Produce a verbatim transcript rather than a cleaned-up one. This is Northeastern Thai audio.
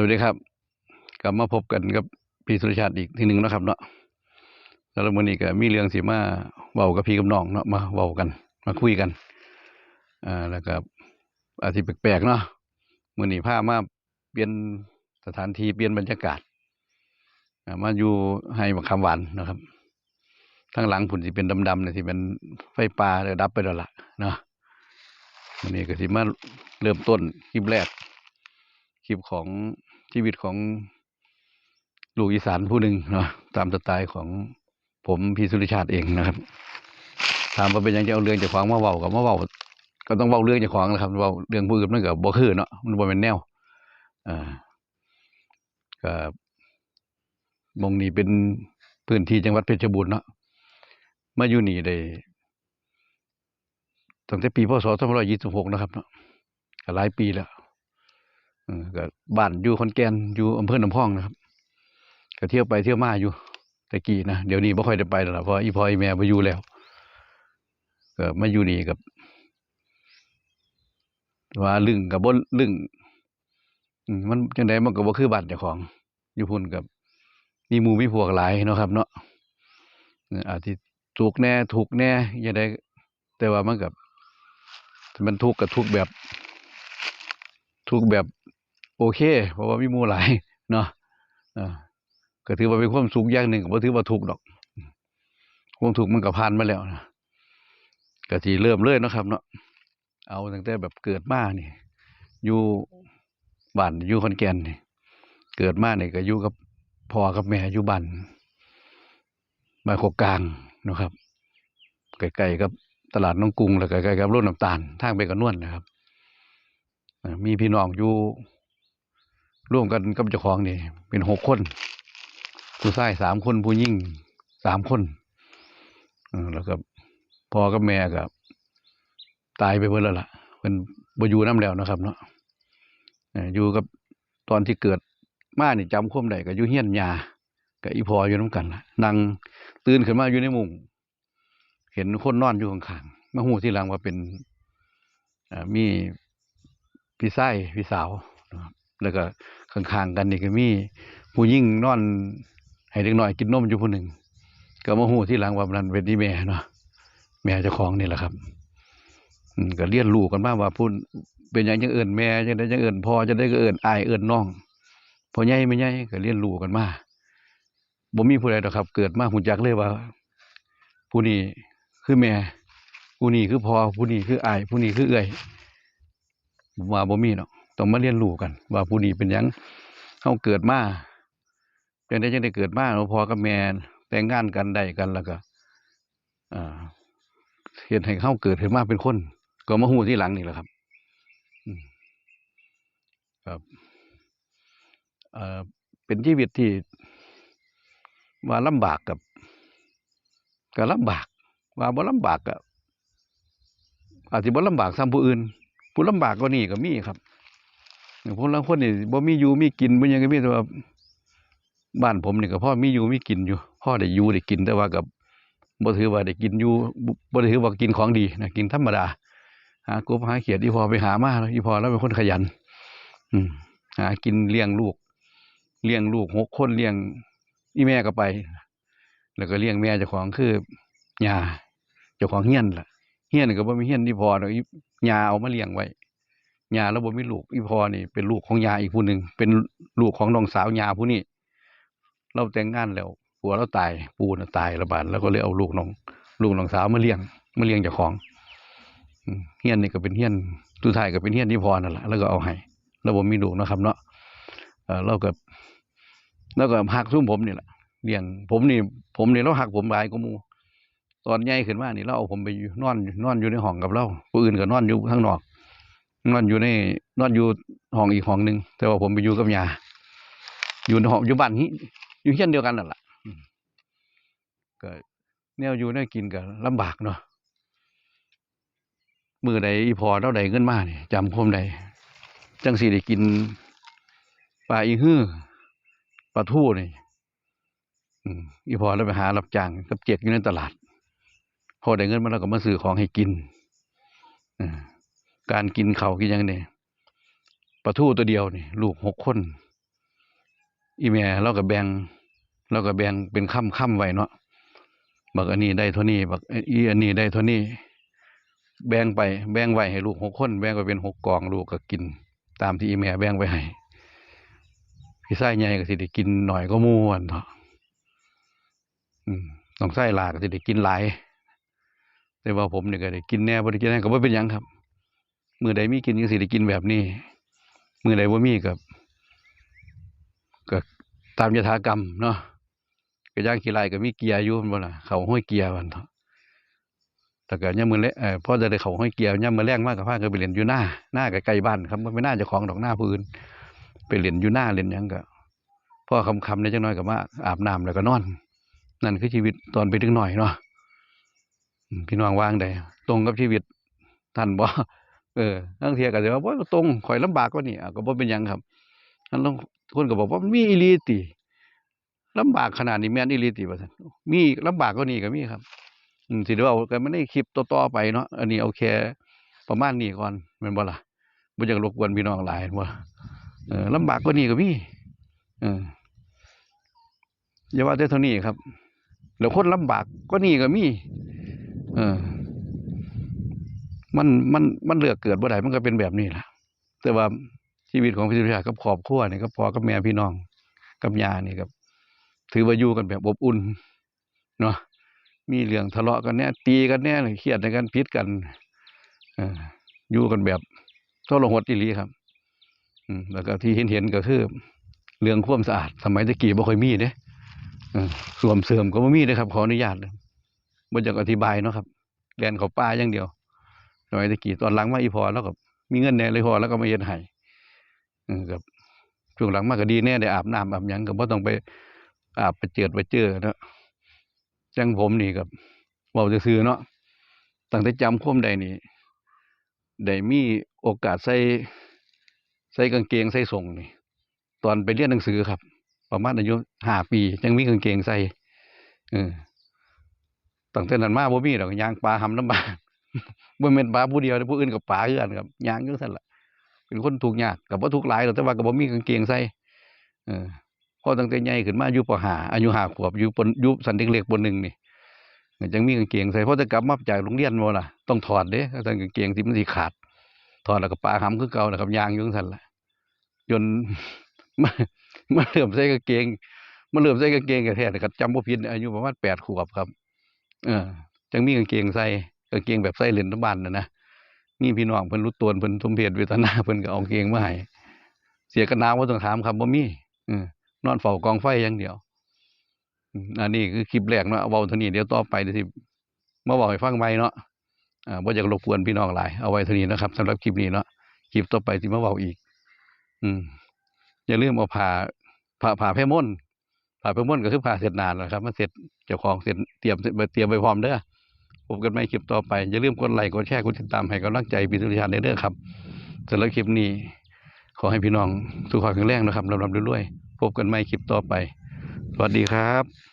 วัสดีครับ กลับมาพบกันกับพี่สุรชาติอีกทีหนึ่งเนาะครับเนาะ แล้วมื้อนี้ก็มีเรื่องสิมาเว้ากับพี่กับน้องเนาะ มาเว้ากัน มาคุยกัน อ่า แล้วก็อาจสิแปลกๆเนาะ มื้อนี้พามาเปลี่ยนสถานที่ เปลี่ยนบรรยากาศ อ่า มาอยู่ไฮ่บักขามหวานเนาะครับ ทางหลังพุ้นสิเป็นดำๆเนี่ย สิเป็นไฟป่า แล้วดับไปแล้วล่ะเนาะ มื้อนี้ก็สิมาเริ่มต้นคลิปแรก คลิปของชีวิตของลูกอีสานผู้หนึ่งเนาะ ตามสไตล์ของผมพี่สุริชาติเองนะครับ ถามว่าเป็นหยังจะเอาเรื่องเจ้าของมาเว้า ก็มาเว้า ก็ต้องเว้าเรื่องเจ้าของนะครับ เว้าเรื่องผู้อื่นมันก็บ่คือเนาะ มันบ่แม่นแนว อ่า ก็หม่องนี้เป็นพื้นที่จังหวัดเพชรบูรณ์เนาะ มาอยู่นี่ได้ ตั้งแต่ปี พ.ศ. สองพันยี่สิบหกนะครับเนาะ ก็หลายปีแล้ว เออ ก็บ้านอยู่ขอนแก่น อยู่อำเภอน้ำพองนะครับ ก็เที่ยวไปเที่ยวมาอยู่ แต่กี้นะ เดี๋ยวนี้บ่ค่อยได้ไปแล้วล่ะ เพราะอีพ่ออีแม่บ่อยู่แล้ว ก็มาอยู่นี่กับ ว่าลึงกับบ่ลึง อืม มันจังใดมันก็บ่คือบ้านเจ้าของ อยู่พุ้นกับมีหมู่มีพวกหลายเนาะครับเนาะ เออ อาจสิสุขแหน่ ทุกข์แหน่ จังใด แต่ว่ามันก็ มันทุกข์ก็ทุกข์แบบ ทุกข์แบบโอเค เพราะว่ามีหมู่หลายเนาะ เออ ก็ถือว่าเป็นความสุขอย่างหนึ่ง ก็บ่ถือว่าทุกข์ดอก ความทุกข์มันก็ผ่านมาแล้วนะ ก็สิเริ่มเลยเนาะครับเนาะ เอาตั้งแต่แบบเกิดมานี่ อยู่บ้านอยู่ขอนแก่นนี่ เกิดมานี่ก็อยู่กับพ่อกับแม่อยู่บ้าน บ้านโคกกลางเนาะครับ ใกล้ๆกับตลาดหนองกรุง แล้วก็ใกล้ๆกับโรงน้ำตาล ทางไปกระนวนนะครับ เอ่อ มีพี่น้องอยู่ รวมกันกับเจ้าของนี่เป็นหกคน ผู้ชายสามคน ผู้หญิงสามคน เออ แล้วก็พ่อกับแม่ก็ตายไปเบิดแล้วล่ะ เพิ่นบ่อยู่นำแล้วนะครับเนาะ เอ่อ อยู่กับ ตอนที่เกิดมานี่จำความได้ก็อยู่เฮือนย่า กับอีพ่ออยู่นำกันล่ะ นั่งตื่นขึ้นมาอยู่ในมุ้ง เห็นคนนอนอยู่ข้างๆ มาฮู้ทีหลังว่าเป็น เอ่อ มีพี่ชายพี่สาวนะครับ แล้วก็ข้างๆกันนี่ก็มีผู้หญิงนอนให้เด็กน้อยกินนมอยู่ผู้หนึ่ง ก็มาฮู้ทีหลังว่านั่นเป็นอีแม่เนาะ แม่เจ้าของนี่แหละครับ อืม ก็เรียนรู้กันมาว่าผู้ เป็นหยังจังเอิ้นแม่ จังใดจังเอิ้นพ่อ จังใดก็เอิ้นอ้ายเอิ้นน้อง พ่อใหญ่แม่ใหญ่ ก็เรียนรู้กันมา บ่มีผู้ใดดอกครับ เกิดมาฮู้จักเลยว่า ผู้นี้คือแม่ ผู้นี้คือพ่อ ผู้นี้คืออ้าย ผู้นี้คือเอื้อย ผมว่าบ่มีดอก ต้องมาเรียนรู้กัน ว่าผู้นี้เป็นหยัง เฮาเกิดมา จังใดจังได้เกิดมาเนาะ พ่อกับแม่แต่งงานกันได้กัน แล้วก็ อ่า เฮ็ดให้เฮาเกิดขึ้นมาเป็นคน ก็มาฮู้ทีหลังนี่แหละครับ อืม ครับ เอ่อ เป็นชีวิตที่ว่าลำบากกับ ก็ลำบาก ว่าบ่ลำบากก็ อาจสิบ่ลำบากส่ำผู้อื่น ผู้ลำบากกว่านี้ก็มีครับ ผู้ลางคนนี่บ่มีอยู่มีกิน บ่หยังก็มี แต่ว่าบ้านผมนี่ก็พอมีอยู่มีกินอยู่ พอได้อยู่ได้กิน แต่ว่าก็บ่ถือว่าได้กินอยู่ บ่ บ่ได้ถือว่ากินของดีนะ กินธรรมดา หากบหาเขียด อีพ่อไปหามาเนาะ อีพ่อลาวเป็นคนขยัน อืม หากินเลี้ยงลูก เลี้ยงลูกหกคน เลี้ยงอีแม่ก็ไป แล้วก็เลี้ยงแม่เจ้าของคือย่า เจ้าของเฮือนล่ะ เฮือนก็บ่มีเฮือนอีพ่อดอก อีย่าเอามาเลี้ยงไว้ ย่าลาวบ่มีลูก อีพ่อนี่เป็นลูกของย่าอีกผู้หนึ่ง เป็นลูกของน้องสาวย่าผู้นี้ ลาวแต่งงานแล้ว ผัวลาวตาย ปู่น่ะตาย แล้วบาดลาวก็เลยเอาลูกน้อง ลูกน้องสาวมาเลี้ยง มาเลี้ยงเจ้าของ อืม เฮือนนี่ก็เป็นเฮือน สุดท้ายก็เป็นเฮือนอีพ่อนั่นล่ะ ลาวก็เอาให้ ลาวบ่มีลูกเนาะครับเนาะ เอ่อ ลาวก็ ลาวก็ฮักซุมผมนี่แหละ เลี้ยงผมนี่ ผมนี่ ลาวฮักผมหลายกว่าหมู่ ตอนใหญ่ขึ้นมานี่ ลาวเอาผมไปอยู่ นอน นอนอยู่ในห้องกับลาว ผู้อื่นก็นอนอยู่ข้างนอก นอนอยู่ใน นอนอยู่ห้องอีกห้องหนึ่ง แต่ว่าผมไปอยู่กับย่า อยู่ในห้อง อยู่บ้านนี้ อยู่เฮือนเดียวกันนั่นล่ะ อืม ก็แนวอยู่แนวกินก็ลำบากเนาะ มื้อใดอีพ่อลาวได้เงินมานี่ จำความได้ จั่งสิได้กินปลาอีฮือ ปลาทูนี่ อืม อีพ่อลาวไปหารับจ้างกับเจ๊กอยู่ในตลาด พอได้เงินมาลาวก็มาซื้อของให้กิน เออ การกินข้าวกินหยังนี่ ปลาทูตัวเดียวนี่ ลูกหกคน อีแม่เลาก็แบ่ง เลาก็แบ่งเป็นคำๆไว้เนาะ บักอันนี้ได้เท่านี้ บักอีอันนี้ได้เท่านี้ แบ่งไป แบ่งไว้ให้ลูกหกคน แบ่งไปเป็นหกกอง ลูกก็กินตามที่อีแม่แบ่งไว้ให้ พี่ชายใหญ่ก็สิได้กินน้อยกว่าหมู่หั่นเถาะ อืม น้องชายหลาก็สิได้กินหลาย แต่ว่าผมนี่ก็ได้กินแหน่ บ่ได้กินแหน่ก็บ่เป็นหยังครับ มื้อใดมีกินจั่งสิได้กินแบบนี้ มื้อใดบ่มีก็ ก็ตามยถากรรมเนาะ ก็อย่างขี้ไล่ก็มีเกียร์อยู่แม่นบ่ล่ะ เข้าห้วยเกียร์ว่าซั่นเถาะ แต่ก็ยามมื้อแลง เอ่อ พอจะได้เข้าห้วยเกียร์ ยามมื้อแลงมาก็พากันไปเล่นอยู่นา นาก็ใกล้บ้านครับ บ่แม่นนาเจ้าของดอก นาผู้อื่น ไปเล่นอยู่นาเล่นหยังก็ พอค่ำๆแหน่จักหน่อยก็มาอาบน้ำแล้วก็นอน นั่นคือชีวิตตอนเป็นเด็กน้อยเนาะ อืม พี่น้องว่าจั่งใด ตรงกับชีวิตท่านบ่ เออ ลางเทื่อก็สิว่า โอ๊ย บ่ตรง ข้อยลำบากกว่านี้ อ่ะ ก็บ่เป็นหยังครับ อันลางคนก็บอกว่ามันมีอีหลีติ ลำบากขนาดนี้แม่นอีหลีติว่าซั่น มีลำบากกว่านี้ก็มีครับ อืม สิได้เว้ากันมาในคลิปต่อๆไปเนาะ อันนี้เอาแค่ประมาณนี้ก่อน แม่นบ่ล่ะ บ่อยากรบกวนพี่น้องหลาย แม่นบ่ล่ะ เออ ลำบากกว่านี้ก็มี เออ อย่าว่าแต่เท่านี้ครับ แล้วคนลำบากกว่านี้ก็มี เออ มัน มัน มันเลือกเกิดบ่ได้ มันก็เป็นแบบนี้ล่ะ แต่ว่าชีวิตของพี่สุริยากับครอบครัวนี่ กับพ่อกับแม่พี่น้อง กับย่านี่ครับ ถือว่าอยู่กันแบบอบอุ่นเนาะ มีเรื่องทะเลาะกันแหน่ ตีกันแหน่ เครียดกัน ผิดกัน เออ อยู่กันแบบทรหดอีหลีครับ อืม แล้วก็ที่เห็นๆก็คือ เรื่องความสะอาด สมัยแต่กี้บ่ค่อยมีเด้ เออ ส้วมเสิร์มก็บ่มีเด้ครับ ขออนุญาต บ่อยากอธิบายเนาะครับ แล่นเข้าป่าอย่างเดียว สมัยแต่กี้ ตอนหลังมาอีพ่อลาวก็มีเงินแหน่เลย พ่อลาวก็มาเฮ็ดให้ เออ ครับ ช่วงหลังมาก็ดีแหน่ ได้อาบน้ำอาบหยัง ก็บ่ต้องไปอาบไปเจิดไปเจอเนาะ จั่งผมนี่ก็เว้าซื่อๆเนาะ ตั้งแต่จำความได้นี่ ได้มีโอกาสใส่ ใส่กางเกงใส่ส้งนี่ ตอนไปเรียนหนังสือครับ ประมาณอายุห้าปี จั่งมีกางเกงใส่ เออ ตั้งแต่นั้นมาบ่มีดอก ย่างป่าหำลำบาก บ่แม่นป่าผู้เดียวเด้ ผู้อื่นก็ป่าคือกันครับ ย่างอยู่ซั่นล่ะ เป็นคนทุกข์ยาก ก็บ่ทุกข์หลายดอก แต่ว่าก็บ่มีกางเกงใส่ เออ พอตั้งแต่ใหญ่ขึ้นมาอยู่ ป.ห้า อายุห้าขวบ อยู่ ป.- อยู่ชั้นเด็กเล็ก ป.หนึ่ง นี่ จั่งมีกางเกงใส่ พอจะกลับมาจากโรงเรียนบ่ล่ะ ต้องถอดเด้ ซั่นกางเกงที่มันสิขาด ถอดแล้วก็ป่าหำคือเก่าล่ะครับ ย่างอยู่จั่งซั่นล่ะ จน มา มาเริ่มใส่กางเกง มาเริ่มใส่กางเกงแท้ๆ คันจำบ่ผิด อายุประมาณแปดขวบครับ เออ จั่งมีกางเกงใส่ กางเกงแบบใส่เล่นนำบ้านน่ะนะ มีพี่น้องเพิ่นรู้ตน เพิ่นสมเพชเวทนา เพิ่นก็เอากางเกงมาให้ เสื้อกันหนาวบ่ต้องถามครับ บ่มี เออ นอนเฝ้ากองไฟอย่างเดียว อืม อันนี้คือคลิปแรกเนาะ เว้าเท่านี้ เดี๋ยวต่อไปเดี๋ยวสิมาเว้าให้ฟังใหม่เนาะ อ่า บ่อยากรบกวนพี่น้องหลาย เอาไว้เท่านี้นะครับ สำหรับคลิปนี้เนาะ คลิปต่อไปสิมาเว้าอีก อืม อย่าลืมเอาผ้า ผ้า ผ้าแพรมล ผ้าแพรมลก็คือผ้าเช็ดหน้านั่นล่ะครับ มาเช็ดเจ้าของ เช็ด เตรียม เตรียมไว้พร้อมเด้อ พบกันใหม่คลิปต่อไป อย่าลืมกดไลค์ กดแชร์ กดติดตามให้กำลังใจพี่สุริยาเด้อครับ สำหรับคลิปนี้ ขอให้พี่น้องสุขภาพแข็งแรงนะครับ ร่ำๆรวยๆ พบกันใหม่คลิปต่อไป สวัสดีครับ